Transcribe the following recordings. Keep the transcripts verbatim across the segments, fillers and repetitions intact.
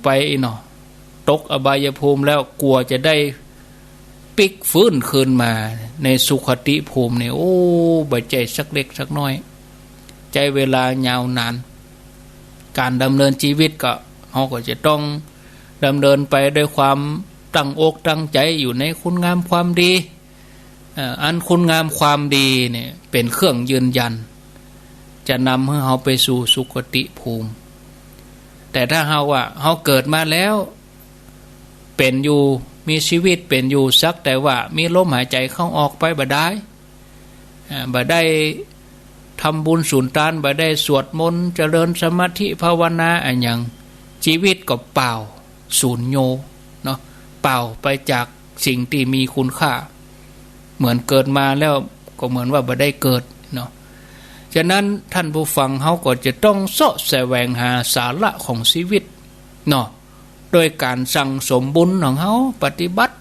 ไปเนาะ ตกอบายภูมิแล้ว กว่าจะได้ปิ๊กฟื้นคืนมาในสุคติภูมิเนี่ย โอ้ บ่ใจ้สักเล็กสักน้อย ใจ๊เวลายาวนาน ก๋านดำเนินจีวิตก็ เฮาก็จะต้องดำเนินไปด้วยความตั้งอกตั้งใจ๋อยู่ในคุณงามความดี เอ่อ อันคุณงามความดีเนี่ยเป๋นเครื่องยืนยัน จะนำหื้อเฮาไปสู่สุคติภูมิ แต่ถ้าหากว่าเฮาเกิดมาแล้ว เป๋นอยู่ มีจีวิตเป๋นอยู่สักแต่ว่ามีลมหายใจ๋เข้าออกไปบ่ดาย อ่า บ่ได้ทำบุญสุนตาน บ่ได้สวดมนต์เจริญสมาธิภาวนาอะหยัง จีวิตก็เปล่า สูญโญ เนาะ เปล่าไปจากสิ่งตี้มีคุณค่า เหมือนเกิดมาแล้วก็เหมือนว่าบ่ได้เกิดเนาะ ฉะนั้นท่านผู้ฟังเฮาก็จะต้องเซาะแสวงหาสาระของจีวิตเนาะ โดยก๋านสั่งสมบุญของเฮา ปฏิบัติ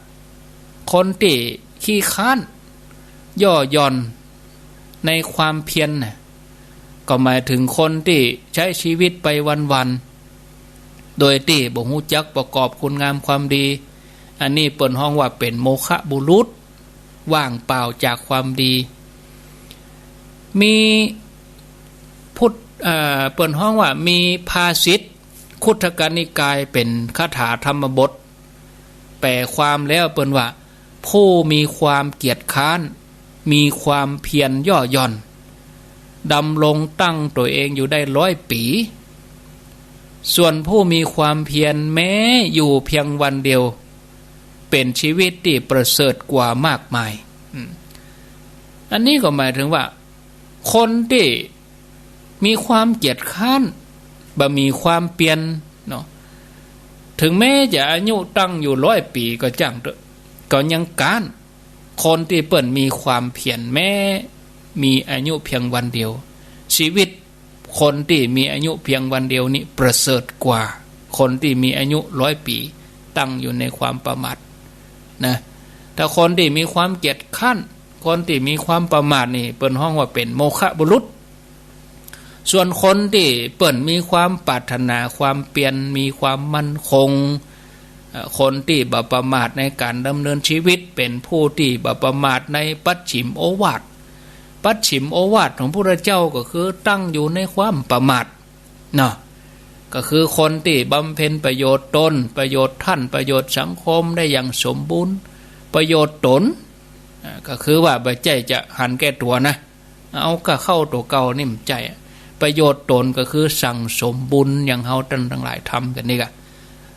คนตี้ขี้ค้าน ย่อหย่อนในความเพียรน่ะ ก็หมายถึงคนตี้ใจ๊จีวิตไปวันๆ โดยตี้บ่ฮู้จักประกอบคุณงามความดี อันนี้เปิ้นฮ้องว่าเป๋นโมฆะบุรุษ ว่างเปล่าจากความดี มีพุทธ เอ่อ เปิ้นฮ้องว่ามีภาษิต คุตทกนิกาย เป๋นคาถาธรรมบท แปลความแล้วเปิ้นว่า ผู้มีความเกียจคร้าน มีความเพียรย่อหย่อน ดำรงตั้งตั๋วเองอยู่ได้ร้อยปี๋ ส่วนผู้มีความเพียรแม้อยู่เพียงวันเดียว เป๋นจีวิตตี้ประเสริฐกว่ามากมาย อืม อันนี้ก็หมายถึงว่า คนตี้มีความเกียจคร้าน บ่มีความเพียรเนาะ ถึงแม้จะอายุตั้งอยู่ร้อยปี๋ก็จ้างเต๊อะ ก็ยังก๊าน คนตี้เปิ้นมีความเพียรแม้มีอายุเพียงวันเดียว จีวิตคนตี้มีอายุเพียงวันเดียวนี้ประเสริฐกว่าคนตี้มีอายุร้อยปี๋ ตั้งอยู่ในความประมาทนะ ถ้าคนตี้มีความเกียจคร้าน คนตี้มีความประมาทนี่ เปิ้นฮ้องว่าเป๋นโมฆะบุรุษ ส่วนคนตี้เปิ้นมีความปรารถนาความเพียร มีความมั่นคง เอ่อ คนตี้บ่ประมาทในก๋านดำเนินจีวิต เป๋นผู้ตี้บ่ประมาทในปัจฉิมโอวาท ปัจฉิมโอวาทของพระพุทธเจ้าก็คือตั้งอยู่ในความประมาทเนาะ ก็คือคนตี้บำเพ็ญประโยชน์ตน ประโยชน์ต้าน ประโยชน์สังคมได้อย่างสมบูรณ์ ประโยชน์ต๋น อ่า ก็คือว่าบ่ใจ้จะหันแก่ตั๋วนะ เอาก้าเข้าตั๋วเก่านี่บ่ใจ้ ประโยชน์ต๋นก็คือสั่งสมบุญอย่างเฮาต้านตังหลายทำกั๋นนี่กะ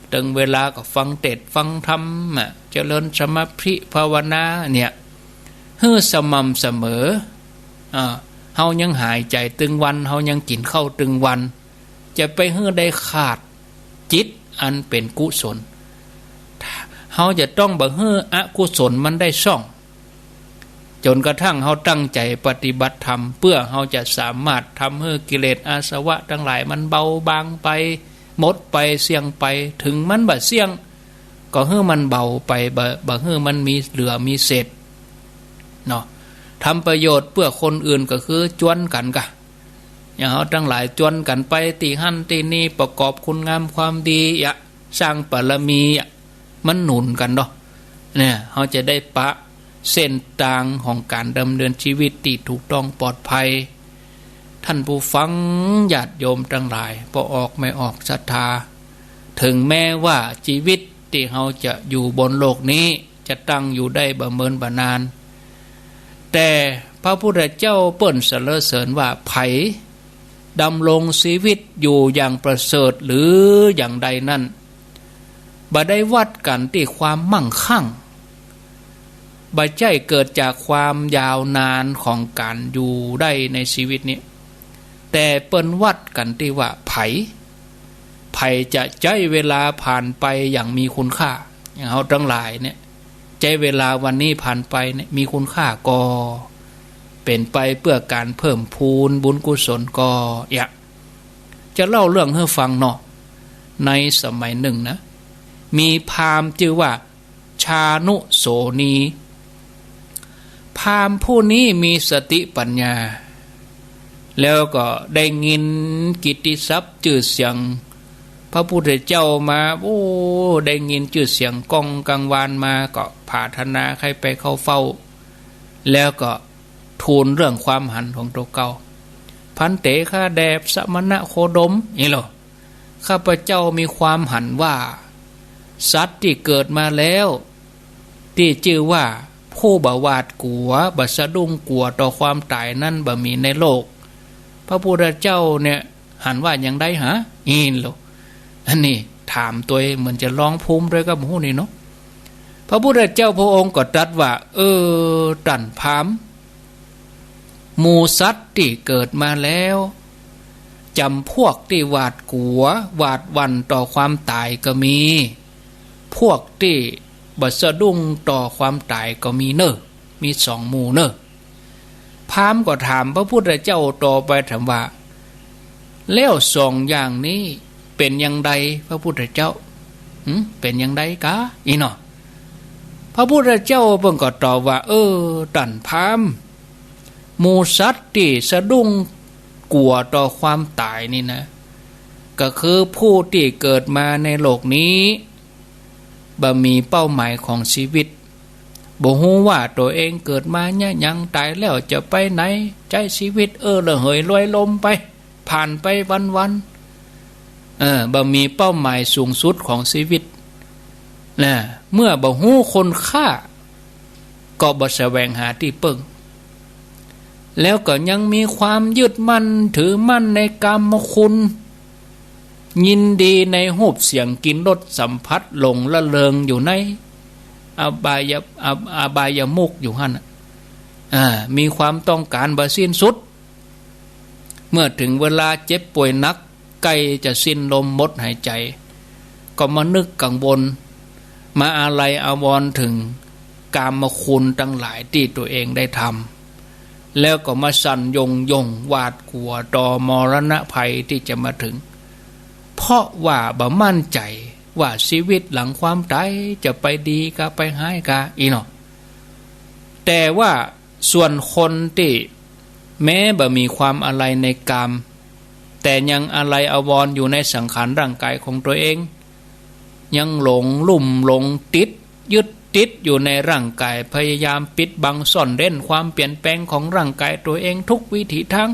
เถิงเวลาก็ฟังเตสน์ฟังธรรมอะ เจริญสมาธิภาวนาเนี่ย หื้อสม่ำเสมอ อ่า เฮายังหายใจ๋ตึงวัน เฮายังกิ๋นข้าวตึงวัน จะไปหื้อได้ขาดจิตอันเป๋นกุศล เฮาจะต้องบ่หื้ออกุศลมันได้ซ่อง จ๋นกระทั่งเฮาตั้งใจ๋ปฏิบัติธรรม เปื้อเฮาจะสามารถทำหื้อกิเลสอาสวะตังหลายมันเบาบางไป หมดไป เสี้ยงไป เถิงมันบ่เสี้ยง ก็หื้อมันเบาไป บ่ บ่หื้อมันมีเหลือมีเศษเนาะ ทำประโยชน์เปื้อคนอื่นก็คือจวนกั๋นกะ อย่างเฮาตังหลายจวนกั๋นไปตี้หั้นตี้นี่ ประกอบคุณงามความดีอะ สร้างบารมีอะ มันหนุนกั๋นเนาะ เนี่ย เฮาจะได้ปะเส้นตางของก๋านดำเนินจีวิตตี้ถูกต้องปลอดภัย ท่านผู้ฟังญาติโยมตังหลาย ป้อออกแม่ออกศรัทธา เถิงแม้ว่าจีวิตตี้เฮาจะอยู่บนโลกนี้ จะตั้งอยู่ได้บ่เมินบ่นาน แต่พระพุทธเจ้าเปิ้นสรรเสริญว่า ใผดำรงจีวิตอยู่อย่างประเสริฐหรืออย่างใดนั้น บ่ได้วัดกั๋นตี้ความมั่งคั่ง บ่ใจ้เกิดจากความยาวนานของก๋านอยู่ได้ในจีวิตนี้ แต่เปิ้นวัดกั๋นตี้ว่าใผ ใผจะใจ๊เวลาผ่านไปอย่างมีคุณค่า อย่างเฮาตังหลายเนี่ย ใจ๊เวลาวันนี้ผ่านไปเนี่ยมีคุณค่าก่อ เป๋นไปเปื้อก๋านเพิ่มพูนบุญกุศลก่อ เยียะ จะเล่าเรื่องหื้อฟังเนาะ ในสมัยนึ่งนะ มีพราหมณ์จื้อว่า ชานุโสนี พราหมณ์ผู้นี้มีสติปัญญา แล้วก็ได้ยินกิตติศัพท์จื้อเสียง พระพุทธเจ้ามา โอ้ ได้ยินจื้อเสียงก้องกังวานมา ก็ผาถนาใค่ไปเข้าเฝ้า แล้วก็ทูลเรื่องความหันของตั๋วเก่า ภันเต ข้าแด่สมณะโคดม นี่เหรอ ข้าพเจ้ามีความหันว่า สัตว์ตี้เกิดมาแล้ว ตี้จื้อว่าผู้บ่หวาดกั๋ว บ่สะดุ้งกั๋วต่อความต๋ายนั้นบ่มีในโลก พระพุทธเจ้าเนี่ยหันว่าอย่างใดหา อี้โล อันนี้ถามตวยเหมือนจะลองภูมิตวยกับหมู่นี่เนาะ พระพุทธเจ้าพระองค์ก็ตรัสว่า เออ ต้านพราหมณ์ หมู่สัตว์ตี้เกิดมาแล้ว จ๋ำพวกตี้หวาดกั๋ว หวาดหวั่นต่อความต๋ายก็มี พวกตี้บ่สะดุ้งต่อความต๋ายก็มีเน่อ มีสองหมู่เน่อ พราหมณ์ก็ถามพระพุทธเจ้าต่อไปถามว่า แล้วสองอย่างนี้เป๋นอย่างใด พระพุทธเจ้า หึ เป๋นอย่างใดกา อี้เนาะ พระพุทธเจ้าเปิ้นก็ตอบว่า เออ ต้านพราหมณ์ หมู่สัตว์ตี้สะดุ้งกั๋วต่อความต๋ายนี่นะ ก็คือผู้ตี้เกิดมาในโลกนี้ บ่มีเป้าหมายของชีวิต บ่ฮู้ว่าตั๋วเองเกิดมาเยียะหยัง ต๋ายแล้วจะไปไหน ใจ๊ชีวิตเอ้อระเหยลอยลมไป ผ่านไปวันๆ เออ บ่มีเป้าหมายสูงสุดของชีวิตนะ เมื่อบ่ฮู้คุณค่า ก็บ่แสวงหาตี้เปิ้ง แล้วก็ยังมีความยึดมั่นถือมั่นในกามคุณ ยินดีในรูปเสียงกลิ่นรสสัมผัส หลงละเริงอยู่ในอบายะ อบ- อบายมุขอยู่หั้นน่ะ อ่า มีความต้องก๋านบ่สิ้นสุด เมื่อเถิงเวลาเจ็บป่วยหนัก ใก้จะสิ้นลมหมดหายใจ๋ ก็มานึกกังวล มาอาลัยอาวรณ์เถิงกามคุณตังหลายตี้ตั๋วเองได้ทำ แล้วก็มาสั่นหย่งหย่งหวาดกั๋วต่อมรณะภัยตี้จะมาเถิง เพราะว่าบ่มั่นใจ๋ว่าชีวิตหลังความต๋ายจะไปดีกาไปฮ้ายกา อี้เนาะ แต่ว่าส่วนคนตี้แม้บ่มีความอาลัยในกาม แต่ยังอาลัยอาวรณ์อยู่ในสังขารร่างกายของตั๋วเอง ยังหลงลุ่มหลงติด ยึดติดอยู่ในร่างกาย พยายามปิดบังซ่อนเร้นความเปลี่ยนแปลงของร่างกายตั๋วเองทุกวิถีทาง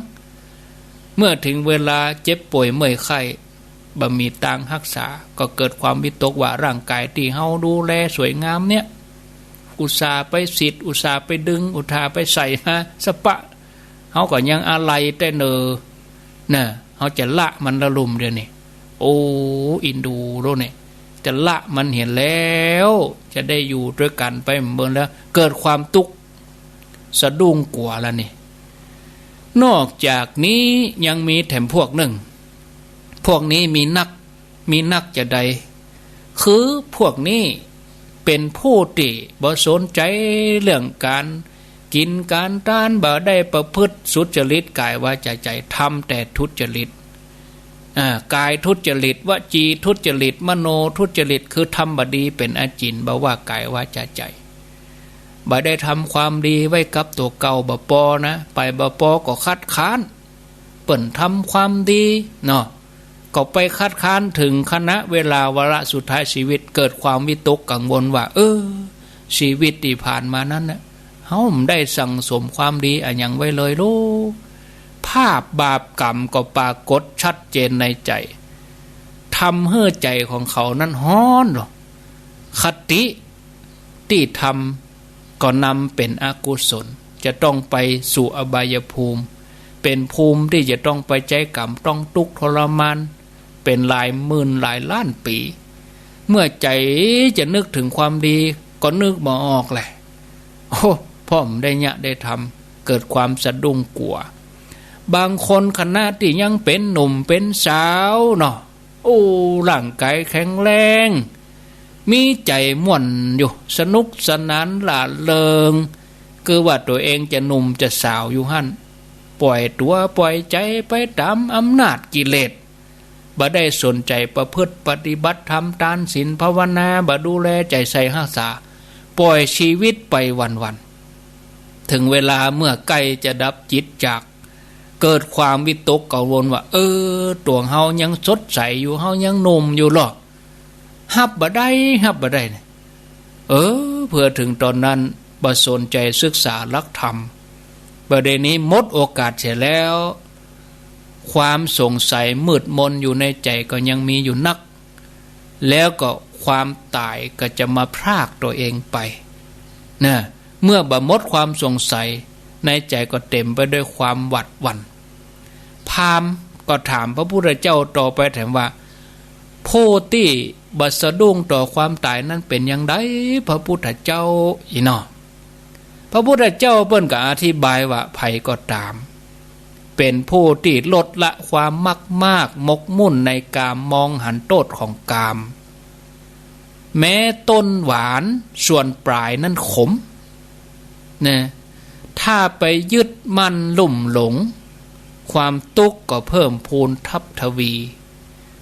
เมื่อเถิงเวลาเจ็บป่วยเมื่อยไข้ บ่มีตางฮักษา ก็เกิดความวิตกว่าร่างกายตี้เฮาดูแลสวยงามเนี่ย อุตส่าห์ไปสิทธิ์ อุตส่าห์ไปดึง อุตส่าห์ไปใส่มาสะปะ เฮาก็ยังอาลัยแต๊เน่อ น่ะ เฮาจะละมันละลุ่มเดี๋ยวนี้ โอ้ อินดูโลกนี่ จะละมันเหียแล้ว จะได้อยู่ตวยกั๋นไปเหมือนแล้ว เกิดความตุ๊กข์ สะดุ้งกั๋วแล้วนี่ นอกจากนี้ยังมีแถมพวกนึ่ง พวกนี้มีนัก มีนักจาใด คือพวกนี้เป๋นผู้ตี้บ่สนใจ๋เรื่องก๋านกิ๋นก๋านตาน บ่ได้ประพฤติสุจริตกายวาจาใจ๋ ทำแต่ทุจริต อ่า กายทุจริต วจีทุจริต มโนทุจริต คือทำบ่ดีเป๋นอาจิณ บ่ว่ากายวาจาใจ๋ บ่ได้ทำความดีไว้กับตั๋วเก่าบ่ปอนะ ไปบ่ปอก็คัดค้าน เปิ้นทำความดีเนาะ ก็ไปคัดค้านเถิงขณะเวลาวาระสุดท้ายชีวิต เกิดความวิตกกังวลว่า เออ ชีวิตตี้ผ่านมานั้นน่ะ เฮาบ่ได้สั่งสมความดีอะหยังไว้เลยโล ภาพบาปกรรมก็ปรากฏชัดเจนในใจ๋ ทำหื้อใจ๋ของเขานั้นฮ้อนโล คติตี้ทำก็นำเป๋นอกุศล จะต้องไปสู่อบายภูมิ เป๋นภูมิตี้จะต้องไปใจ๊กรรม ต้องตุ๊กข์ทรมาน เป๋นหลายหมื่นหลายล้านปี๋ เมื่อใจ๋จะนึกเถิงความดีก็นึกบ่ออกแหละ โอ้ เพราะบ่ได้เยียะได้ทำ เกิดความสะดุ้งกั๋ว บางคนขณะตี้ยังเป๋นหนุ่มเป๋นสาวเนาะ โอ้ ร่างกายแข็งแรง มีใจ๋ม่วนอยู่ สนุกสนานร่าเริง คือว่าตั๋วเองจะหนุ่มจะสาวอยู่หั้น ป่อยตั๋วป่อยใจ๋ไปต๋ามอำนาจกิเลส บ่ได้สนใจ๋ประพฤติปฏิบัติธรรม ตานศีลภาวนา บ่ดูแลใจ๋ใส่ฮักษา ป่อยชีวิตไปวันๆ เถิงเวลาเมื่อใก้จะดับจิตจาก เกิดความวิตกกังวลว่า เออ ตั๋วเฮายังสดใสอยู่ เฮายังหนุ่มอยู่ลอ ฮับบ่ได้ ฮับบ่ได้เนี่ย เออ เปื้อเถิงต๋อนนั้นบ่สนใจ๋ศึกษาหลักธรรม บ่าเดี่ยวนี้หมดโอกาสเสียแล้ว ความสงสัยมืดมนอยู่ในใจ๋ก็ยังมีอยู่นัก แล้วก็ความต๋ายก็จะมาพรากตั๋วเองไป นะ เมื่อบ่หมดความสงสัย ในใจ๋ก็เต๋มไปด้วยความหวาดหวั่น พราหมณ์ก็ถามพระพุทธเจ้าต่อไปแถมว่า ผู้ตี้บ่สะดุ้งต่อความต๋ายนั้นเป๋นอย่างใด พระพุทธเจ้า อี้เนาะ พระพุทธเจ้าเปิ้นก็อธิบายว่า ใผก็ต๋าม เป๋นผู้ตี้ลดละความมักมาก หมกมุ่นในกาม มองหันโต้ษของกาม แม้ต้นหวานส่วนป๋ายนั้นขม นะ ถ้าไปยึดมั่นลุ่มหลง ความตุ๊กข์ก็เพิ่มพูนทับทวี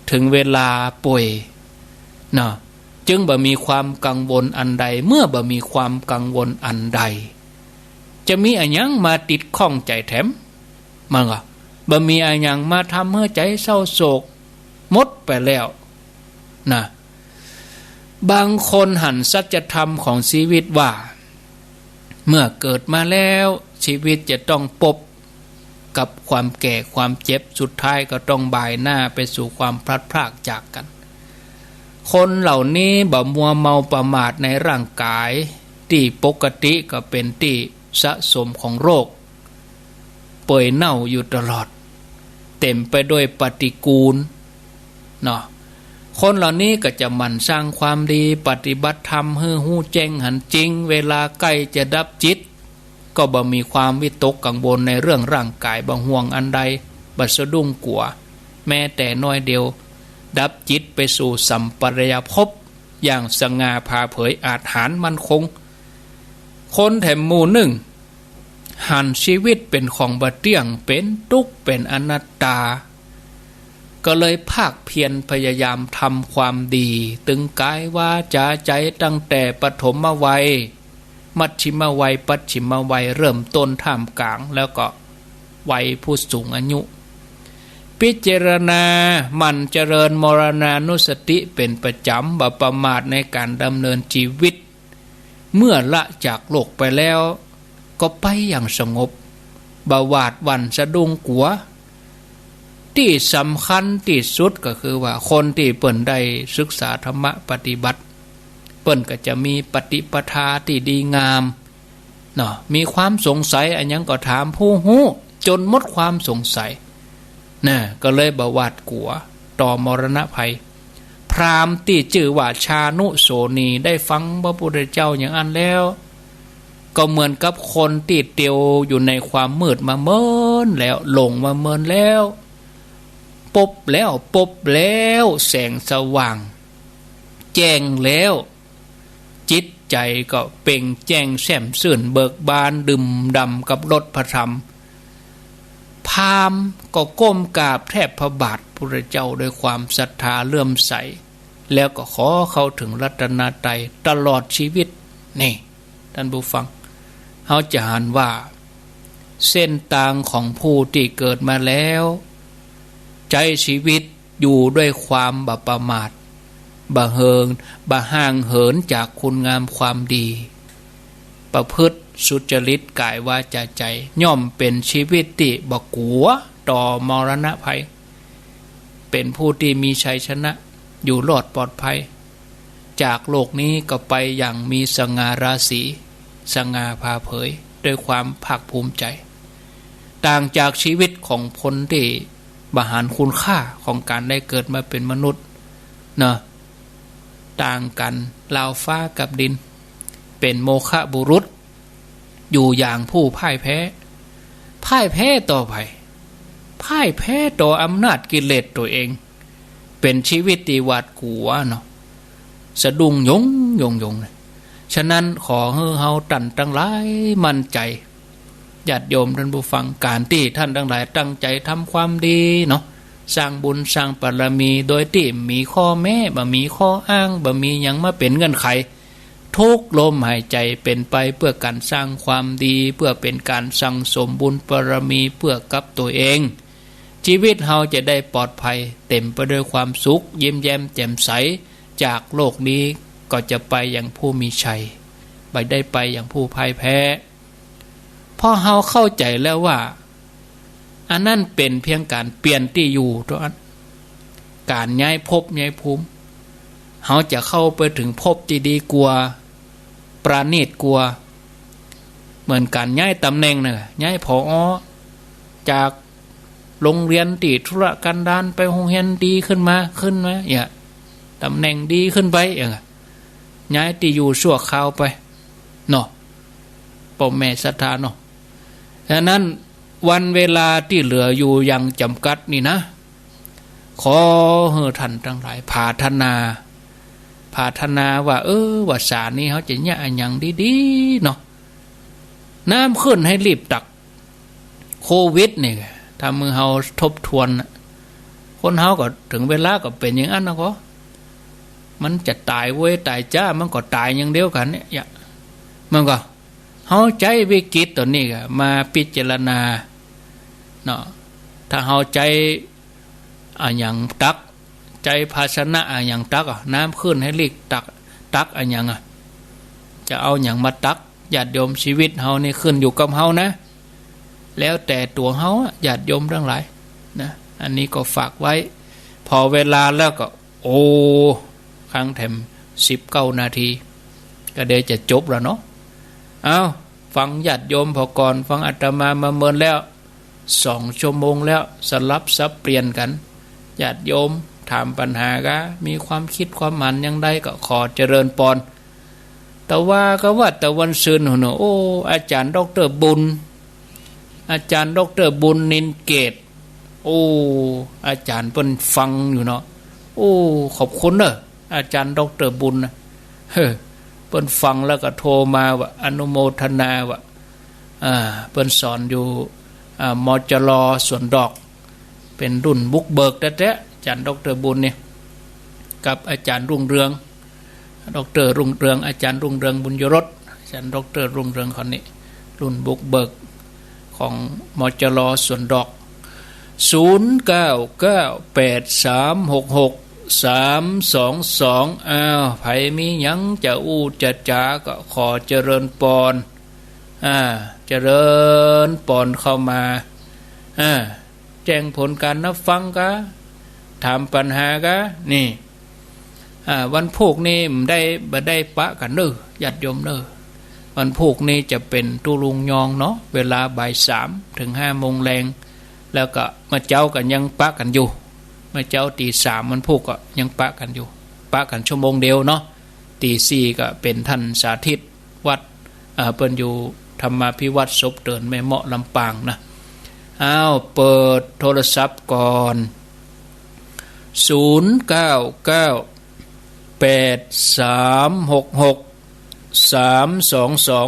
เถิงเวลาป่วย เนาะ จึงบ่มีความกังวลอันใด เมื่อบ่มีความกังวลอันใด จะมีอะหยังมาติดข้องใจ๋แถม มันก็บ่มีอะหยังมาทำหื้อใจ๋เศร้าโศก หมดไปแล้ว นะ บางคนหันสัจธรรมของชีวิตว่า เมื่อเกิดมาแล้ว ชีวิตจะต้องปบกับความแก่ความเจ็บ สุดท้ายก็ต้องบ่ายหน้าไปสู่ความพลัดพรากจากกั๋น คนเหล่านี้บ่มัวเมาประมาทในร่างกายตี้ปกติก็เป๋นตี้สะสมของโรค เปื่อยเน่าอยู่ตลอด เต๋มไปด้วยปฏิกูล เนาะ คนเหล่านี้ก็จะหมั่นสร้างความดี ปฏิบัติธรรมหื้อฮู้แจ้งหันจริง เวลาใก้จะดับจิต ก็บ่มีความวิตกกังวลในเรื่องร่างกาย บ่ห่วงอันใด บ่สะดุ้งกั๋ว แม้แต่น้อยเดียว ดับจิตไปสู่สัปปายภพ อย่างสง่าผ่าเผยอาจหาญมั่นคง คนแถมหมู่นึ่ง หันชีวิตเป๋นของบ่เตี้ยง เป๋นตุ๊กข์ เป๋นอนัตตา ก็เลยภาคเพียรพยายามทำความดี ตึงกายวาจาใจ๋ ตั้งแต่ปฐมวัย มัชฌิมวัย ปัจฉิมวัย เริ่มต้น ท่ามกลาง แล้วก็วัยผู้สูงอายุ พิจารณาหมั่นเจริญมรณานุสติเป๋นประจ๋ำ บ่ประมาทในก๋านดำเนินชีวิต เมื่อละจากโลกไปแล้ว ก็ไปอย่างสงบ บ่หวาดหวั่นสะดุ้งกั๋ว ตี้สำคัญตี้สุดก็คือว่า คนตี้เปิ้นได้ศึกษาธรรมะปฏิบัติ เปิ้นก็จะมีปฏิปทาตี้ดีงาม เนาะ มีความสงสัยอะหยังก็ถามผู้ฮู้จ๋นหมดความสงสัย นะ ก็เลยบ่หวาดกั๋วต่อมรณะภัย พราหมณ์ตี้จื้อว่าชานุโสนี ได้ฟังพระพุทธเจ้าอย่างอั้นแล้ว ก็เหมือนกับคนตี้เตียวอยู่ในความมืดมาเมินแล้ว หลงมาเมินแล้ว ปบแล้ว ปบแล้ว แสงสว่าง แจ้งแล้ว จิตใจ๋ก็เปล่งแจ้งแช่มชื่นเบิกบาน ดื่มด่ำกับรสพระธรรม พราหมณ์ก็ก้มกราบแทบพระบาทพุทธเจ้าด้วยความศรัทธาเลื่อมใส แล้วก็ขอเข้าถึงรัตนตรัยตลอดชีวิต นี่ ท่านผู้ฟัง เฮาจะหันว่า เส้นตางของผู้ตี้เกิดมาแล้ว ใจ๊ชีวิตอยู่ด้วยความบ่ประมาท บ่เหิน บ่ห่างเหินจากคุณงามความดี ประพฤติสุจริตกายวาจาใจ๋ ย่อมเป๋นชีวิตตี้บ่กั๋วต่อมรณะภัย เป๋นผู้ตี้มีชัยชนะ อยู่รอดปลอดภัย จากโลกนี้ก็ไปอย่างมีสง่าราศี สง่าผ่าเผย ด้วยความภาคภูมิใจ๋ ต่างจากชีวิตของคนตี้บ่หันคุณค่าของก๋านได้เกิดมาเป๋นมนุษย์ เนาะ ต่างกั๋นราวฟ้ากับดิน เป๋นโมฆะบุรุษ อยู่อย่างผู้พ่ายแพ้ พ่ายแพ้ต่อใผ พ่ายแพ้ต่ออำนาจกิเลสตั๋วเอง เป๋นชีวิตตี้หวาดกั๋วเนาะ สะดุ้งหยงหยงหยงเลย ฉะนั้นขอหื้อเฮาต้านตังหลายมั่นใจ๋ ญาติโยมท่านผู้ฟัง ก๋านตี้ท่านตังหลายตั้งใจ๋ทำความดีเนาะ สร้างบุญสร้างบารมี โดยตี้บ่มีข้อแม้ บ่มีข้ออ้าง บ่มีหยังมาเป๋นเงื่อนไข ทุกลมหายใจ๋เป๋นไปเปื้อก๋านสร้างความดี เปื้อเป๋นก๋านสั่งสมบุญบารมีเปื้อกับตั๋วเอง จีวิตเฮาจะได้ปลอดภัย เต๋มไปด้วยความสุข ยิ้มแย้มแจ่มใส จากโลกนี้ก็จะไปอย่างผู้มีชัย บ่ได้ไปอย่างผู้พ่ายแพ้ เพราะเฮาเข้าใจ๋แล้วว่า อันนั้นเป๋นเพียงก๋านเปลี่ยนตี้อยู่เต้าอั้น ก๋านย้ายภพย้ายภูมิ เฮาจะเข้าไปเถิงภพตี้ดีกว่า ประณีตกว่า เหมือนก๋านย้ายต๋ำแหน่งน่ะ ย้าย ผอ จากโฮงเฮียนตี้ทุรกันดารไปโฮงเฮียนดีขึ้นมา ขึ้นมา เนี่ย ต๋ำแหน่งดีขึ้นไป เนี่ย ย้ายตี้อยู่ชั่วคราวไป เนาะ ป้อแม่ศรัทธาเนาะ ฉะนั้นวันเวลาตี้เหลืออยู่อย่างจ๋ำกัดนี่นะ ขอหื้อต้านตังหลายผาถนา ผาถนาว่า เออ วาสานี้เฮาจะเยียะอะหยังดีๆ เนาะ น้ำขึ้นหื้อรีบตัก โควิดนี่ ถ้าเมื่อเฮาทบทวนน่ะ คนเฮาก็เถิงเวลาก็เป๋นอย่างอั้นนะ ก็มันจะต๋ายเว้ยต๋ายจ้า มันก็ต๋ายอย่างเดียวกั๋นเนี่ย มันก็ เฮาใจ๊วิกฤตต๋อนนี้ก็มาพิจารณาเนาะ ถ้าเฮาใจ๊อะหยังตัก ใจ๊ภาชนะอะหยังตักอะ น้ำขึ้นหื้อรีบตัก ตักอะหยังอะ จะเอาหยังมาตัก ญาติโยม จีวิตเฮานี่ขึ้นอยู่กับเฮานะ แล้วแต่ตั๋วเฮาอะ ญาติโยมตังหลายนะ อันนี้ก็ฝากไว้ ผ่อเวลาแล้วก็ โอ้ คังแถมสิบเก้านาที ก็เดี๋ยวจะจบแล้วเนาะ เอ้า ฟังญาติโยมผ่อก่อน ฟังอาตมามาเมินแล้ว สองชั่วโมงแล้ว สลับสับเปลี่ยนกั๋น ญาติโยมถามปัญหาก้า มีความกึ๊ดความหันอย่างใดก็ขอเจริญปอน แต่ว่าก็ว่าแต่วันซืนหั้นเนาะ โอ้ อาจ๋ารย์ด็อกเตอร์บุญ อาจ๋ารย์ด็อกเตอร์บุญ นินเกต โอ้ อาจ๋ารย์เปิ้นฟังอยู่เนาะ โอ้ ขอบคุณเนาะ อาจ๋ารย์ด็อกเตอร์บุญนะ เฮ้อ เปิ้นฟังแล้วก็โทรมาว่าอนุโมทนาว่า อ่า เปิ้นสอนอยู่ อ่า มจร สวนดอก เป๋นรุ่นบุกเบิกแต๊ๆ อาจ๋ารย์ด็อกเตอร์บุญนี่ กับอาจ๋ารย์รุ่งเรือง ด็อกเตอร์รุ่งเรือง อาจ๋ารย์รุ่งเรือง บุญยรส อาจ๋ารย์ด็อกเตอร์รุ่งเรืองคนนี้ รุ่นบุกเบิกของ มจร สวนดอก ศูนย์เก้าเก้าแปดสามหกหกสามสองสอง อ้าว ใผมีหยังจะอู้จะจ๋าก็ขอเจริญปอน อ่า เจริญปอนเข้ามา อ่า แจ้งผลก๋านฮับฟังก้า ถามปัญหาก้า นี่ อ่า วันพูกนี้บ่ได้ บ่ได้ปะกั๋นเน้อ ญาติโยมเน้อ วันพูกนี้จะเป๋นตุ๊ลุงยองเนาะ เวลาบ่ายสามเถิงห้าโมงแลง แล้วก็เมื่อเจ๊าก็ยังปะกั๋นอยู่ เมื่อเจ๊าตีสามวันพูกก็ยังปะกั๋นอยู่ ปะกั๋นชั่วโมงเดียวเนาะ ตีสี่ก็เป๋นต้านสาธิต วัด อ่า เปิ้นอยู่ธรรมาภิวัฒน์ ศพเติ่น แม่เมาะ ลำปางนะ อ้าว เปิดโทรศัพท์ก่อน ศูนย์เก้าเก้าแปดสามหกหกสามสองสอง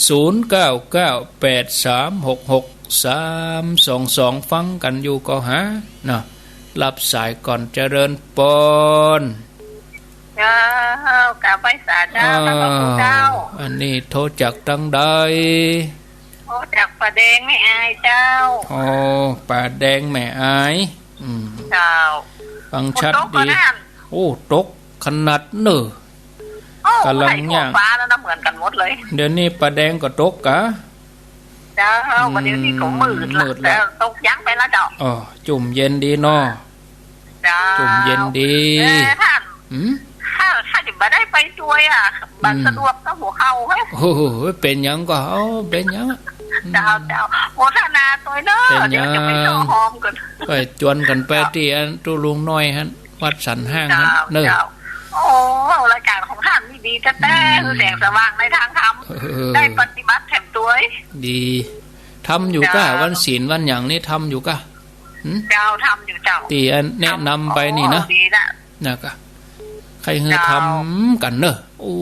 ศูนย์เก้าเก้าแปดสามหกหกสามสองสอง ฟังกั๋นอยู่ก็หาเนาะ ฮับสายก่อน เจริญปอน เจ้า กราบไหว้สาเจ้า อ้าว พระคุณเจ้า อันนี้โทรจากตังใด โทรจากป่าแดงแม่อายเจ้า อ๋อ ป่าแดงแม่อาย อืม เจ้า ฟังชัดดี ฝนตกก่อนนั่น โอ้ ตกขนาดเน้อ โอ้ ก๋ำลังย่าง ท้องฟ้าแล้วนะ เหมือนกั๋นหมดเลย เดี๋ยวนี้ป่าแดงก็ตกกา เจ้า อืม วันนี้นี่ก็มืดละ มืดละ แต่ตกยั้งไปแล้วเจ้า อ๋อ จุ่มเย็นดีเนาะ เจ้า จุ่มเย็นดี เออ ท่าน หืม ถ้า ถ้าจะบ่ได้ไปตวยอะ บ่ อืม สะดวกกับหัวเข่าเฮ้ย โอ้โห เป๋นหยังก็ เอ้า เป๋นหยังอะ เจ้า เจ้า โมทนาตวยเน้อ เป๋นหยัง เดี๋ยวจะไปเซาะห้องก่อน ไปจวนกั๋นไป เจ้า ตี้อันตุ๊ลุงน้อยหั้น วัดสันห้างหั้น เจ้า เน้อ เจ้า โอ้ รายก๋านของท่านนี่ดีแต๊ๆ อืม คือแสงสว่างในทางธรรม เออ ได้ปฏิบัติแถมตวย ดี ทำอยู่ก้า เจ้า วันศีลวันหยังนี่ทำอยู่ก้า หืม เจ้า ทำอยู่เจ้า ตี้อันแนะนำไปนี่นะ โอ้ ดีละ นะก้า ใค่หื้อ เจ้า ทำกั๋นเน้อ โอ้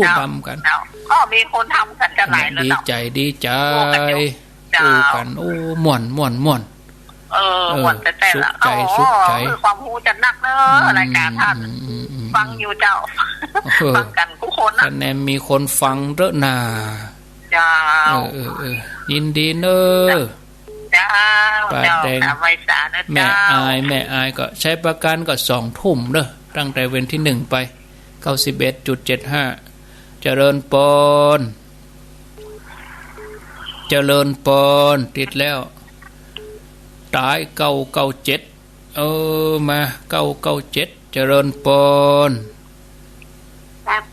เจ้า ทำกั๋น เจ้า ก็มีคนทำกั๋นจะหลายแล้ว ดีใจ๋ เจ้า ดีใจ๋ โอ้ กันอยู่ เจ้า โอ้ กั๋น โอ้ ม่วน ม่วน ม่วน เออ เออ ม่วนแต๊ๆ สุขใจ๋ ละ สุขใจ๋ โอ้ คือความฮู้จะนักเน้อ อืม รายก๋านท่าน อืม อืม อืม ฟังอยู่เจ้า เออ ฟังกั๋นกู้ค คนนะ คะแนนมีคนฟังเต๊อะนา เจ้า เออ เออ เออ ยินดีเน่อ เจ้า ป้าแดง เจ้า ไหว้สาเน่อ แม่ เจ้า อาย แม่อายก็ ชัยปราการก็สองทุ่มเน่อ ตั้งแต่วันตี้หนึ่งไป เก้าสิบเอ็ดจุดเจ็ดห้า เจริญปอน เจริญปอน ติดแล้ว ตาย เก้าเก้าเจ็ด เออ มา เก้าเก้าเจ็ด เจริญปอน ครับ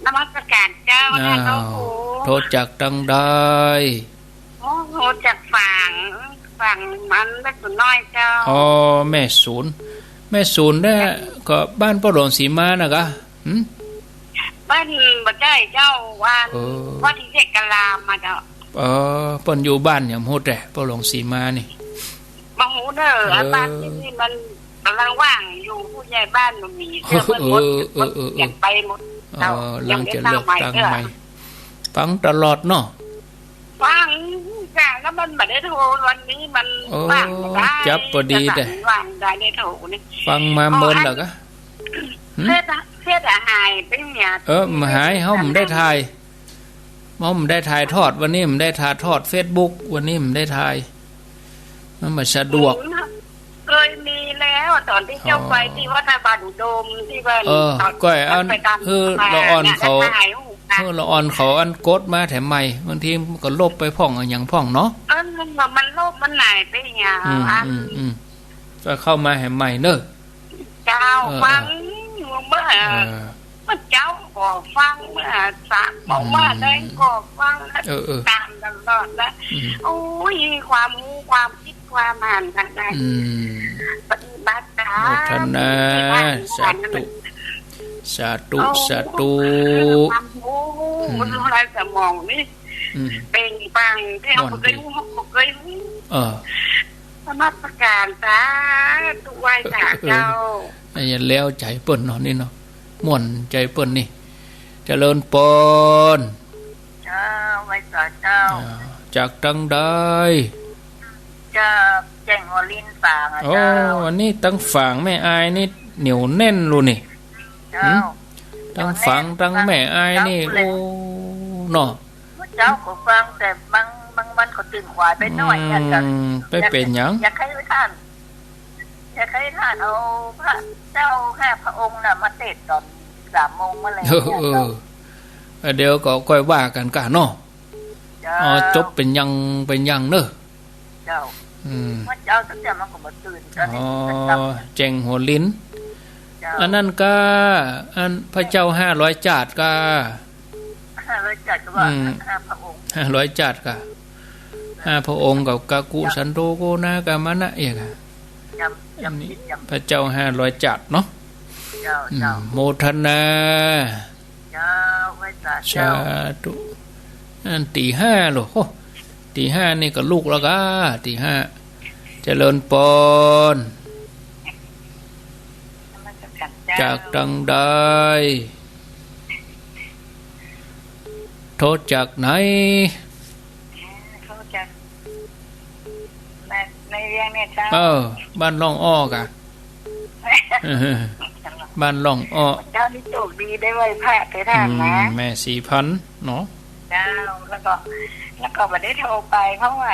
นมัสการเจ้า อ้าว ท่านพระครู โทรจากตังใด โอ้ โทรจากฝาง ฝางมันแม่สนน้อยเจ้า อ๋อ แม่สน แม่สนเนี่ย ก็บ้านป้อหลวงสีมานะกะ หึ บ้านบ่ใจ้เจ้า วัน เออ วันที่เจ็ดกะลามาเจ้า เออ เปิ้นอยู่บ้านหยังบ่ฮู้แต๊ ป้อหลวงสีมานี่ บ่ฮู้เน่อ เออ บ้านตี้นี่มันก่ำลังว่างอยู่ ผู้ใหญ่บ้านบ่มี เออ เปิ้นหมด เออ เออ เออ เปิ้นเปลี่ยนไปหมด เออ เจ้า หลังจะเลือกตั้งใหม่ ยังบ่ได้ตั้งใหม่เจ้า ฟังตลอดเนาะ ฟังจ้ะ แล้วมันบ่ได้โทร วันนี้มัน โอ้ ว่างบ่ได้ จับพอดีแต๊ ว่างได้ ได้โทรนี่ ฟังมาเมินแล้วกะ หึ เฟซอะ เฟซอะหายไปเนี่ย เออ บ่หาย เฮาบ่ได้ถ่าย เฮาบ่ได้ถ่ายทอด วันนี้บ่ได้ถ่ายทอดเฟซบุ๊ก วันนี้บ่ได้ถ่าย มันบ่สะดวก อืม เคยมีแล้ว ตอนตี้เจ้า อ๋อ ไปตี้วัดพระบาทอุดม ตี้ว่า เออ ตอน ก้อยเอา ไปตาม คือ สะพาน ละอ่อนเขา แล้วถ่ายรูปนะ เออ ละอ่อนเขาอันกดมาแถมใหม่ บางทีมันก็ลบไปพ่องอะหยังพ่องเนาะ เออ มันลบมันหายไปเนี่ย อืม อัน อืม อืม ก็เข้ามาแถมใหม่เน่อ เจ้า เออ ฟัง เออ เมื่อ เออ เมื่อเจ๊าก็ฟัง เมื่อสามโมง อืม เมื่อใดก็ฟังนะ เออ เออ ตามตลอดนะ อืม โอ้ย ความฮู้ ความกึ๊ด ความอ่านต่างๆ อืม ปฏิบัติตาม โมทนา สาธุ สาธุ โอ้ สาธุ ความฮู้ อืม มันทำลายสมองนี่ อืม เปล่งปลั่ง ตี้เฮาบ่เคยฮู้ เฮาบ่เคยฮู้ เออ นมัสการ สาธุ ไหว้สาเจ้า เออ อย่าแล้วใจ๋เปิ้นเนาะนี่เนาะ ม่วนใจ๋เปิ้นนี่ เจริญปอน เจ้า ไหว้สาเจ้า อ่า จากตังใด จากแจ้งหัวลินฝางอะ โอ้ เจ้า วันนี้ตังฝางแม่อายนี่เหนียวแน่นลูนี่ เจ้า หึ ตังฝาง เหนียวแน่น ตังแม่อายนี่ เจ้า โอ้ เนาะ เมื่อเจ๊าก็ฟัง แต่บาง บางวันก็ตื่นขวายไปหน่อยเนี่ย อืม จะ ไปเป๋นหยัง อยากให้ท่าน อยากให้ท่านเอาพระเจ้าห้าพระองค์น่ะมาเตสน์ตอนสามโมงเมื่อไหร่ เออ เนี่ย เออ เดี๋ยวก็ก้อยว่ากั๋นก่าเนาะ เจ้า อ๋อ จบเป๋นอย่าง เป๋นอย่างเน่อ เจ้า อืม เมื่อเจ๊าตั้งแต่มันก็บ่ตื่น ต๋อนนี้ อ๋อ ก็กลับ แจ้งหัวลิน เจ้า อันนั้นก่า อันพระเจ้าห้าร้อยจาติก่า ห้าร้อยจาติก็ว่า อืม ห้าพระองค์ ห้าร้อยจาติก่า ห้าพระองค์กับกากุ สันโธ โกณา กามนะ เอกอะ จำ จำ อันนี้ จำ พระเจ้าห้าร้อยจาติเนาะ เจ้า อืม เจ้า โมทนา เจ้า ไหว้สา สา เจ้า ธุ อันตีห้าโล โอ้ ตีห้านี่ก็ลุกแล้วก่า ตีห้า เจริญปอน นมัสการเจ้า จากตังใด โทรจากไหน โทรจาก ใน ในเวียงเนี่ยเจ้า เออ บ้านร่องอ้อก่า บ้านร่องอ้อ เจ้านี่โชคดีได้ไหว้พระไปท่านนะ อืม แม่ศรีพันธุ์เนาะ เจ้า แล้วก็ แล้วก็บ่ได้โทรไป เพราะว่า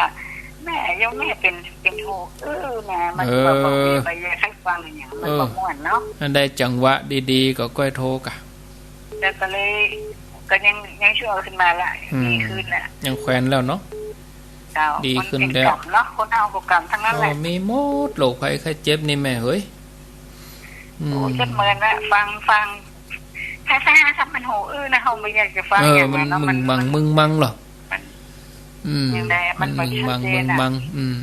แม่ โยมแม่เป๋น เป๋นหูอื้อนะ มัน เออ บ่ บ่ บ่อยากให้ฟังอะหยัง มัน เออ บ่ม่วนเนาะ อันได้จังหวะดีๆ ก็ก้อยโทรก่า แล้วก็เลย ก็ยัง ยังชั่วขึ้นมาละ อืม ดีขึ้นละ ยังแควนแล้วเนาะ เจ้า ดีขึ้นแล้ว มันเป๋นกรรมเนาะ คนเฮาก็กรรมทั้งนั้นแหละ โอ้ มีหมด โรคภัยไข้เจ็บนี่แม่เฮ้ย อืม โอ้ เจ็บเมินละ ฟัง ฟัง ถ้า ถ้า ถ้ามันหูอื้อนะ เฮาบ่อยากจะฟัง เออ อย่างนั้นเนาะ มัน มันมึงมัง มัน มึงมังเหรอ มัน อืม อย่างใด มัน มันบ่ชัดเจนอะ มึงมัง มึงมัง อืม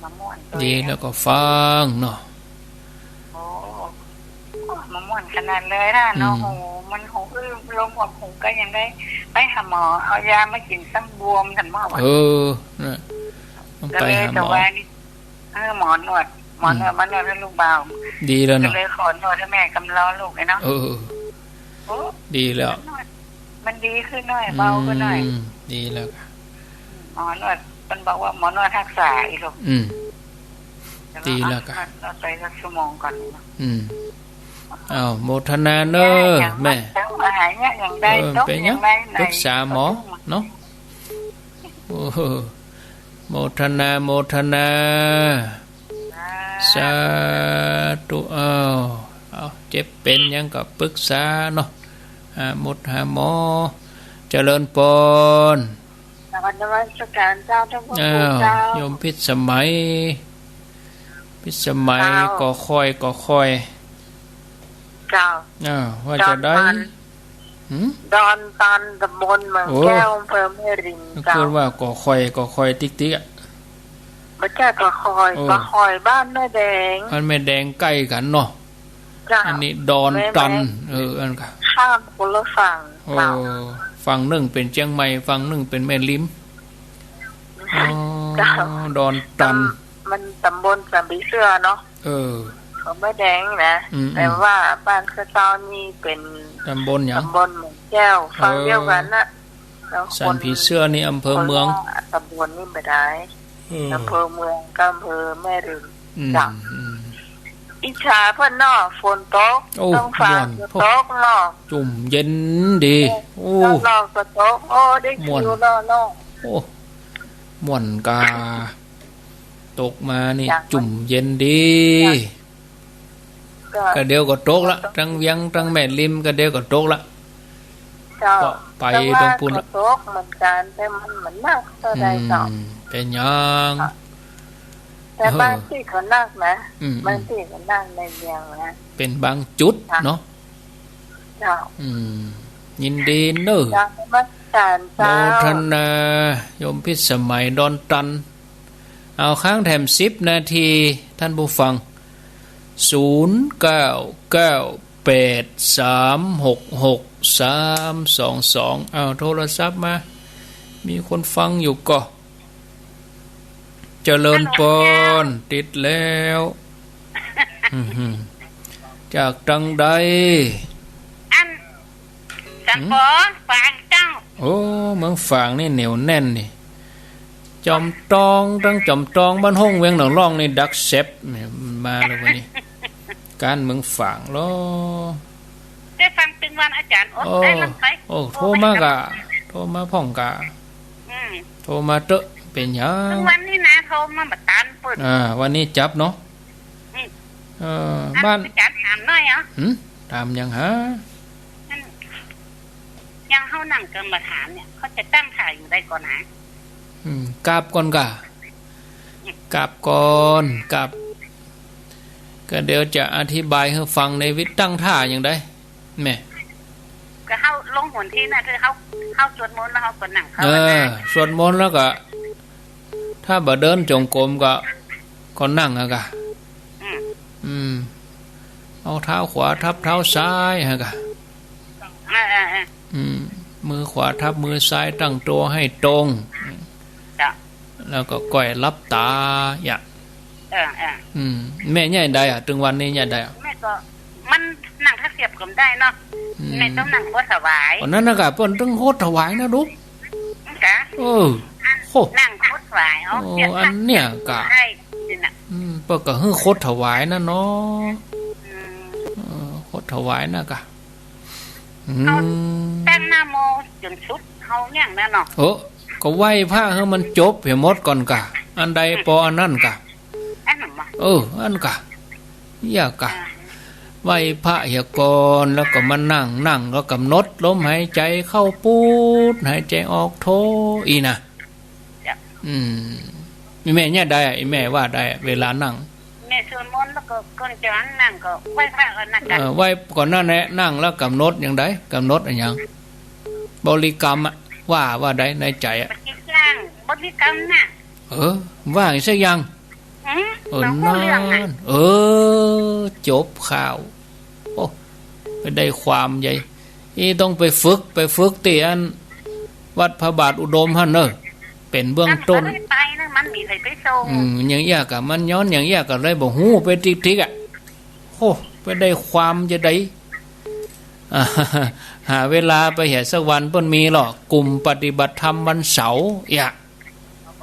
มาม่วนตัว ดี เอง แล้วก็ฟังเนาะ โอ้ มาม่วนขนาดเลยนะเนาะ อืม หู มันหูอื้อ ลมออกหูก็ยังได้ไปหาหมอ เอายามากิ๋นซ้ำบวม ท่านหมอว่า เออ น่ะ ต้องไปหาหมอ ก็เลยแต่ว่านี่ เออ หมอนวด หมอนวด อืม มานวดหื้อลูกบ่าว ดีแล้วเนาะ ก็เลยขอนวดหื้อแม่กำลอลูกไอ้เนาะ เออ โอ้ ดีแล้ว มันนวด มันดีขึ้นหน่อย เบาขึ้นหน่อย อืม ดีแล้วก่า หมอนวด มันบอกว่าหมอนวดฮักษาอีหลูก อืม แต่ว่า ดีแล้วก่า นวดไปสักชั่วโมงก่อนเนาะ อืม อ้าว โมทนาเน่อ แม่ เจ้าหาย เนี่ยอย่างใด เออ ตก เป็นหยัง อย่างใด ปรึกษาหมอ ไหน เนาะ โอ้โห โมทนา โมทนา สา สาธุ อ้าว เอา เจ็บเป็นหยังก็ปรึกษาเนาะ หาหมดหาหมอ เจริญปอน กราบนมัสการเจ้า ท่านพระครู อ้าว เจ้า โยมพิสมัย พิสมัย เจ้า ก่อค่อย ก่อค่อย เจ้า อ้าว ว่าจะได้ ดอนตัน หืม ดอนตัน ตำบลเมือง โอ้ แก้ว อำเภอแม่ริม เจ้า เพิ่นว่าก่อค่อย ก่อค่อยติ๊กๆ อะ บ่ใจ้ก่อค่อย โอ้ ก่อค่อยบ้านแม่แดง บ้านแม่แดงใก้กั๋นเนาะ เจ้า อันนี้ดอนตัน แม่แดง เออ อันกะ ข้ามคนละฝั่ง โอ้ เจ้า ฝั่งนึ่งเป๋นเจียงใหม่ ฝั่งนึ่งเป๋นแม่ริม อ๋อ เจ้า ดอนตัน ตำ มันตำบลสันผีเสื้อเนาะ เออ ของแม่แดงนะ อืมๆ แต่ว่าบ้านข้าเจ้านี่เป๋น ตำบลหยัง ตำบลเมืองแก้ว เออ ฝั่งเดียวกั๋นน่ะ แล้วคน สันผีเสื้อนี่อำเภอเมือง คนละตำบลนี่บ่ได้ เออ อำเภอเมืองกับอำเภอแม่ริม อืม เจ้า อืม อิจฉาเปิ้นเนาะ ฝนตก โอ้ ท้องฟ้า ม่วน ก็ตกเนาะ จุ่มเย็นดี โอ้ รอบๆ ก็ตก โอ้ ได้ ม่วน ชิวเนาะ โอ้ ม่วนกา ตกมานี่ จ้ะ จุ่มเย็นดี จ้ะ ก็ ก็เดี๋ยวก็ตกละ ทั้งเวียงทั้งแม่ริม ก็เดี๋ยวก็ตกละ เจ้า ก็ไป แต่ว่า ตรงปูน ก็ตกเหมือนกั๋น แต่มัน มันบ่หนักเต้าใดเจ้า อืม เป๋นหยัง ค่ะ แต่ เออ บางตี้ก็หนักนะ อืมๆ บางตี้ก็หนักในเวียงนะ เป๋นบางจุด ค่ะ เนาะ เจ้า อืม ยินดีเน่อ กราบนมัสการ โม เจ้า ทนา โยมพิสมัยดอนตัน เอา ค้างแถมสิบนาที ท่านผู้ฟัง ศูนย์เก้าเก้าแปดสามหกหกสามสองสอง เอา โทรศัพท์มา มีคนฟังอยู่ก่อ เจริญปอน ฮัลโหล ติดแล้ว อื้อหือ จากตังใด อัน สันปอ หืม ฝางเจ้า โอ้ เมืองฝางนี่เหนียวแน่นนี่ จอมตอง ตังจอมตอง บ้านห้อง เวียงหนองล่องนี่ ดักแซบ เนี่ย มาแล้ววันนี้ ก้านเมืองฝางลอ ได้ฟังตึงวันอาจ๋ารย์อด โอ้ ได้มันไป โอ้ โทรมากะ โทรมาพ่องกะ อืม โทรมาเต๊อะ เป๋นหยัง ตึงวันนี้นะ โทรมาบ่ตันเปิ้น อ่า วันนี้จับเนาะ อืม เออ อัน บ้าน อาจ๋ารย์ถามหน่อยเหรอ หืม ถามหยังหา อัน อย่างเฮานั่งกรรมฐานเนี่ย เขาจะตั้งท่าอย่างใดก่อนนะ อืม กราบก่อนก่ะ อืม กราบก่อน กราบ ก็เดี๋ยวจะอธิบายหื้อฟังในวิธีตั้งท่าอย่างใด แม่ ก็เฮาลงหนทีน่ะ คือเฮา เฮาสวดมนต์แล้วเฮาก็นั่งภาวนา เออ สวดมนต์แล้วก็ ถ้าบ่เดินจงกรมก็ ก็นั่งอะกะ อืม อืม เอาเท้าขวาทับเท้าซ้ายอะกะ เออ เออ เออ อืม มือขวาทับมือซ้าย ตั้งตัวให้ตรง เจ้า แล้วก็ก้อยหลับตา อย่า เออ เออ อืม แม่ใหญ่ใดอะ ตึงวันนี้ใหญ่ใดอะ แม่ก็ มันนั่งตะเกียบก็ได้เนาะ อืม แม่ต้องนั่งโคตรถวาย อันนั้นนะกะ เปิ้นต้องโคตรถวายนะลูก กะ เออ โอ้ นั่งโคตรถวาย อ๋อ โอ้ เสียง อันเนี้ยกะ ได้ นี่น่ะ อืม เปิ้นก็หื้อโคตรถวายนะเนาะ อืม เออ โคตรถวายนะกะ อืม เอาตั้งนะโมจนสุด เอาอย่างนั้นเนาะ เออ ก็ไหว้พระให้มันจบให้หมดก่อนกะ อันใดปออันนั้นกะ อันนั้นบ่ เออ อันกะ อย่ากะ อ่า ไหว้พระเหียก่อน แล้วก็มานั่ง นั่งแล้วกำหนดลมหายใจเข้าพุท หายใจออกโท อี้นะ จ้ะ อืม อีแม่เนี่ยใดอะ อีแม่ว่าใดอะ เวลานั่ง แม่สวดมนต์แล้วก็ก่อนจะนั่งก็ไหว้พระก่อนนะจ๊ะ เออ ไหว้ก่อนนั่นแหละ นั่งแล้วกำหนดอย่างใด กำหนดอะหยัง บริกรรมอะ ว่า ว่าใดในใจ๋อะ บริกรรม บริกรรมนะ เออ ว่าอีกสักอย่าง อืม เออ มันก็เรื่องอะ นั่น เออ จบข่าว โอ้ ไปได้ความใหญ่ อี้ต้องไปฝึก ไปฝึกตี้อัน วัดพระบาทอุดมหั้นเน่อ เป๋นเบื้องต้น มันบ่ได้ไปนะ มันมีใผไปส่ง อืม อย่างอี้กะ มันย้อนอย่างอี้กะเลยบ่ฮู้ไปติ๊กๆ อะ โอ้ ไปได้ความจะใด อ่า หาเวลาไปเหียสักวัน เปิ้นมีหรอก กลุ่มปฏิบัติธรรมวันเสาร์ อย่า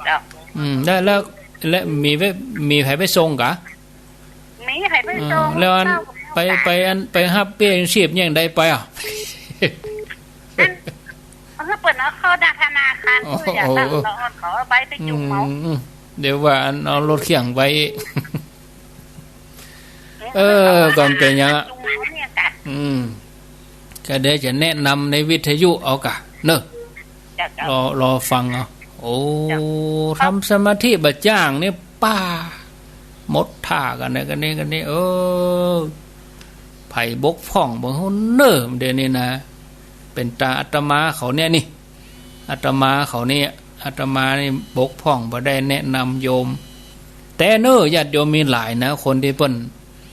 เจ้า อืม ได้แล้ว และมีไป มีใผไปส่งกะ มีใผไปส่ง เออ แล้วอัน เจ้า ไป ไปอัน ไปฮับเบี้ยยังชีพยังใดไปอะ ปิ้นเอาเข้าหน้าธนาคาร โอ้โห เปื้ออยากตั้งตะออนเขาเอาใบไปจุ่มเอา อืม เดี๋ยวว่าอันเอารถเคี่ยงไป เออ ก่อนเป๋นหยังอะ จุ่มเอาเนี่ยกะ อืม ก็เดี๋ยวจะแนะนำในวิทยุเอากะ เนอะ เจ้า เจ้า รอ รอฟังเอา โอ้ เจ้า ทำสมาธิบ่าจ้างนี่ ป้า หมดท่ากั๋นนะ กั๋นนี่ กั๋นนี่ เออ ใผบกพร่องบ่ฮู้เน่อ เดี๋ยวนี้นะ เป๋นตาอาตมาเขาเนี่ยนี่ อาตมาเขาเนี่ย อาตมานี่บกพร่องบ่ได้แนะนำโยม แต่เน่อ ญาติโยมมีหลายนะ คนตี้เปิ้น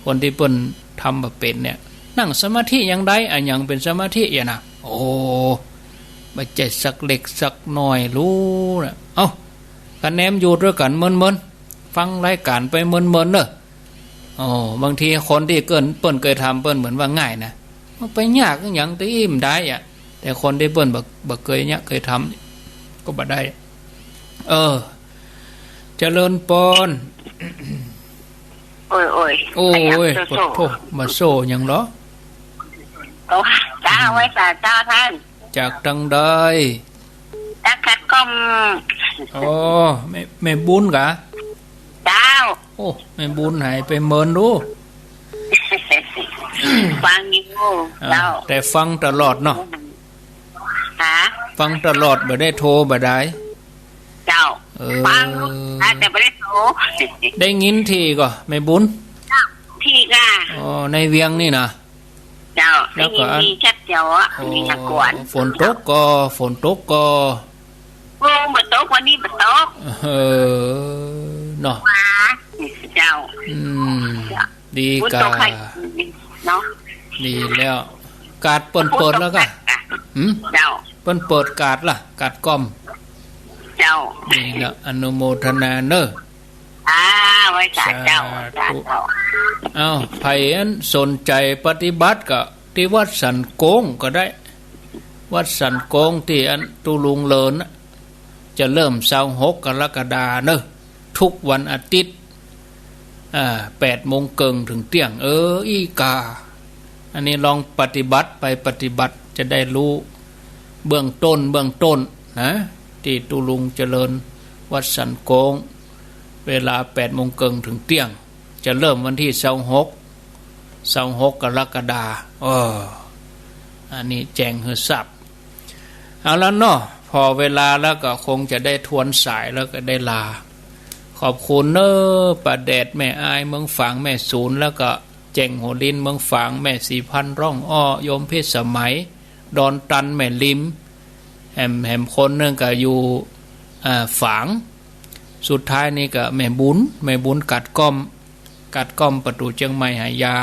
คนตี้เปิ้นทำบ่เป๋นเนี่ย นั่งสมาธิยังได้ อะหยังเป๋นสมาธิอะนะ โอ้ บ่ใจ้สักเล็กสักน้อย ฮู้นะ เอ้า กะแนมอยู่ตวยกั๋นเมินๆ ฟังรายก๋านไปเมินๆ เน่อ โอ้ บางทีคนตี้เปิ้น เปิ้นเกยทำ เปิ้นเหมือนว่าง่ายนะ มันไปยากอะหยังตี้บ่ได้อะ แต่คนตี้เปิ้นบ่ บ่เกยเนี่ย เกยทำ ก็บ่ได้ เออ เจริญปอน โอ้ย โอ้ย โอ้ย ขยับโซ่ ปะโธ่ มาโซ่หยังเหรอ โอ้ เจ้า ไหว้สาเจ้าต้าน จากตางใด จากขัดก้อม อ๋อ แม่ แม่บุญกา เจ้า โอ้ แม่บุญหายไปเมินดู ฟังอยู่ อ่า เจ้า แต่ฟังตลอดเนาะ ฮะ ฟังตลอด บ่ได้โทรบ่ได้ เจ้า เออ ฟัง แต่บ่ได้โทร ได้ยินทีก่อ แม่บุญ เจ้า ทีก่ะ อ๋อ ในเวียงนี่นะ เจ้า แล้วก็ ได้ยินดีชัดแจ๋วอะ อ๋อ มีตะกวน ฝนตกก่อ ฝนตกก่อ โอ้ บ่ตก วันนี้บ่ตก เออ เนาะ ว่า เจ้า อืม เจ้า ดีกา ฝนตกใคร เนาะ ดีแล้ว กาดเปิ้นเปิดแล้วกา ฝนตก หืม เจ้า เปิ้นเปิดกาดละ กาดก้อม เจ้า ดีแล้ว อนุโมทนาเน่อ อ่า ไหว้สาเจ้า สาธุ สาธุ เอ้า ใผอันสนใจ๋ปฏิบัติก็ตี้วัดสันโกงก็ได้ วัดสันโกงตี้อันตุ๊ลุงเลินน่ะ จะเริ่มซาวหกกรกฎาเน่อ ทุกวันอาทิตย์ อ่า แปดโมงเกิ่งเถิงเตี้ยง เออ อี้กา อันนี้ลองปฏิบัติไป ปฏิบัติจะได้ฮู้ เบื้องต้น เบื้องต้นนะ ตี้ตุ๊ลุงเจริญ วัดสันโกง เวลาแปดโมงเกิ่งเถิงเตี้ยง จะเริ่มวันตี้ซาวหก ซาวหกกรกฎา เออ อันนี้แจ้งหื้อทราบ เอาละเนาะ ผ่อเวลาแล้วก็คงจะได้ทวนสายแล้วก็ได้ลา ขอบคุณเน่อ ป้าแดด แม่อาย เมืองฝาง แม่สูน แล้วก็แจ้งหัวลิน เมืองฝาง แม่สีพันธุ์ ร้องอ้อ โยมพิสมัย ดอนตัน แม่ริม แหม แหมคนนึ่งก็อยู่ อ่า ฝาง สุดท้ายนี่ก็แม่บุญ แม่บุญกาดก้อม กาดก้อมประตู๋เจียงใหม่หายา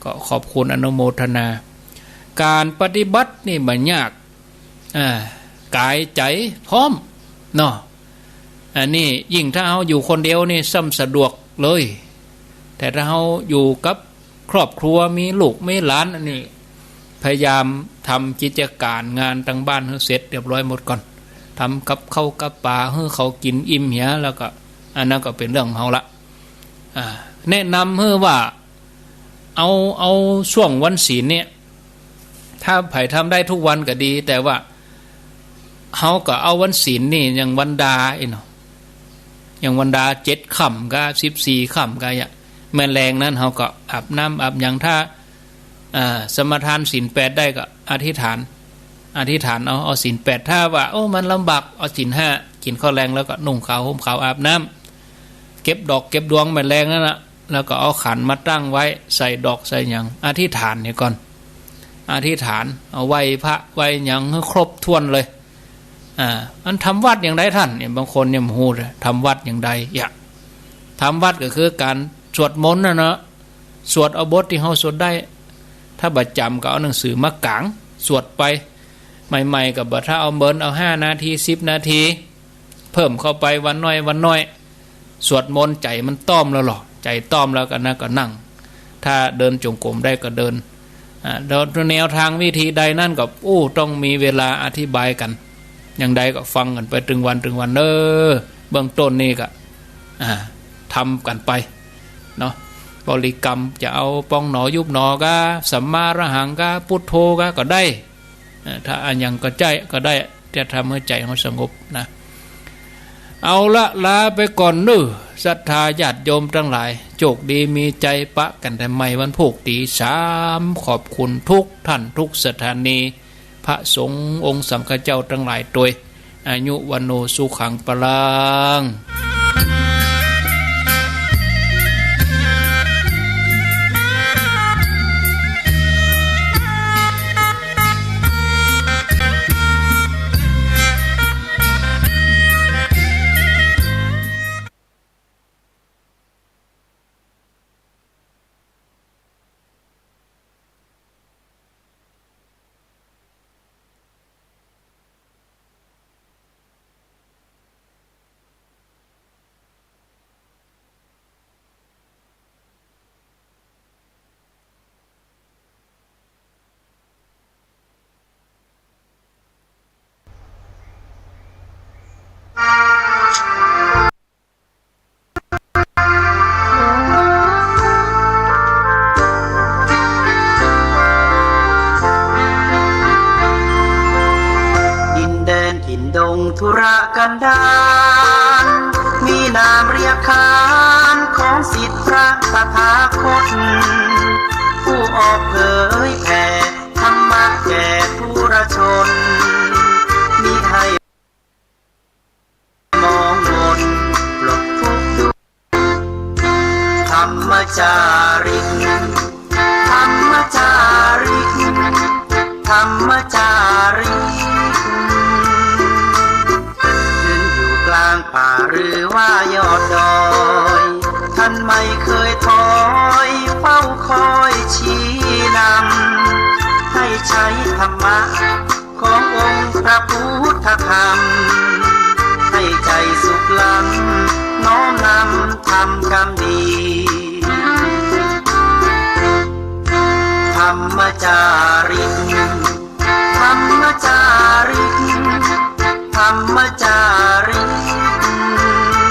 ก็ขอบคุณอนุโมทนา ก๋านปฏิบัตินี่บ่ยาก อ่า ก๋ายใจ๋พร้อมเนาะ อันนี้ยิ่งถ้าเฮาอยู่คนเดียวนี่ซ้ำสะดวกเลย แต่ถ้าเฮาอยู่กับครอบครัว มีลูกมีหลาน อันนี้พยายามทำกิจก๋านงานตางบ้านหื้อเสร็จเรียบร้อยหมดก่อน ทำกับข้าวกับป๋าหื้อเขากิ๋นอิ่มเหีย แล้วก็ อันนั้นก็เป๋นเรื่องของเฮาละ อ่า แนะนำหื้อว่า เอา เอาช่วงวันศีลเนี่ย ถ้าใผทำได้ทุกวันก็ดี แต่ว่าเฮาก็เอาวันศีลนี่ อย่างวันดาอี้เนาะ อย่างวันดาเจ็ดค่ำกา สิบสี่ค่ำกาอะ แม่นแลงนั้นเฮาก็อาบน้ำอาบหยัง ถ้า อ่า สมาทานศีลแปดได้ก็อธิษฐาน อธิษฐานเอา เอาศีลแปด ถ้าว่า โอ้ มันลำบาก เอาศีลห้า กิ๋นข้าวแลงแล้วก็นุ่งขาวห่มขาวอาบน้ำ เก็บดอกเก็บดวงแม่นแลงนั้นน่ะ แล้วก็เอาขันมาตั้งไว้ ใส่ดอกใส่หยัง อธิษฐานเหียก่อน อธิษฐาน เอาไหว้พระไหว้หยังหื้อครบถ้วนเลย อ่า อันทำวัตรอย่างใดท่านเนี่ย บางคนเนี่ยบ่ฮู้เลย ทำวัตรอย่างใด อย่า ทำวัตรก็คือก๋านสวดมนต์น่ะเนาะ สวดเอาบทตี้เฮาสวดได้ ถ้าบ่จ๋ำก็เอาหนังสือมากาง สวดไป ใหม่ๆ ก็บ่ถ้าเอาเมิน เอาห้านาที สิบนาที เพิ่มเข้าไปวันน้อยวันน้อย สวดมนต์ใจ๋มันต้อมแล้วลอ ใจ๋ต้อมแล้วก็นั่นก็นั่ง ถ้าเดินจงกรมได้ก็เดิน อ่า แล้วแนวทางวิธีใดนั้นก็ อู้ ต้องมีเวลาอธิบายกั๋น อย่างใดก็ฟังกั๋นไปตึงวันตึงวันเน่อ เบื้องต้นนี่ก็ อ่า ทำกั๋นไปเนาะ บริกรรมจะเอาปองหนอยุบหนอกา สัมมาอรหังกา พุทโธกา ก็ได้ อ่า ถ้าอะหยังก็ใจ๊ก็ได้ จะทำหื้อใจ๋เฮาสงบนะ เอาละ ลาไปก่อนเน่อ ศรัทธาญาติโยมตังหลาย โจคดีมีชัย ปะกั๋นแต่ใหม่วันพูกตี๋ สาม ขอบคุณทุกท่านทุกสถานี พระสงฆ์องค์สังฆเจ้าตังหลายตวย อายุ วัณโณ สุขัง พลัง ดินแดนถิ่นดงทุรกันดาร มีนามเรียกขานของศิษย์พระตถาคต ผู้ออกเผยแผ่ธรรมะแก่ปุถุชน มิให้ มองมนปลดทุกข์ด้วย ธรรมจาริก ธรรมจาริก ธรรมจาริก ยืนอยู่กลางป่าหรือว่ายอดดอย ท่านไม่เคยถอยเฝ้าคอยชี้นำ ให้ใช้ธรรมะ ขององค์พระพุทธธรรม ให้ใจ๋สุขล้ำ น้อมนำทำกรรมดี ธรรมจาริก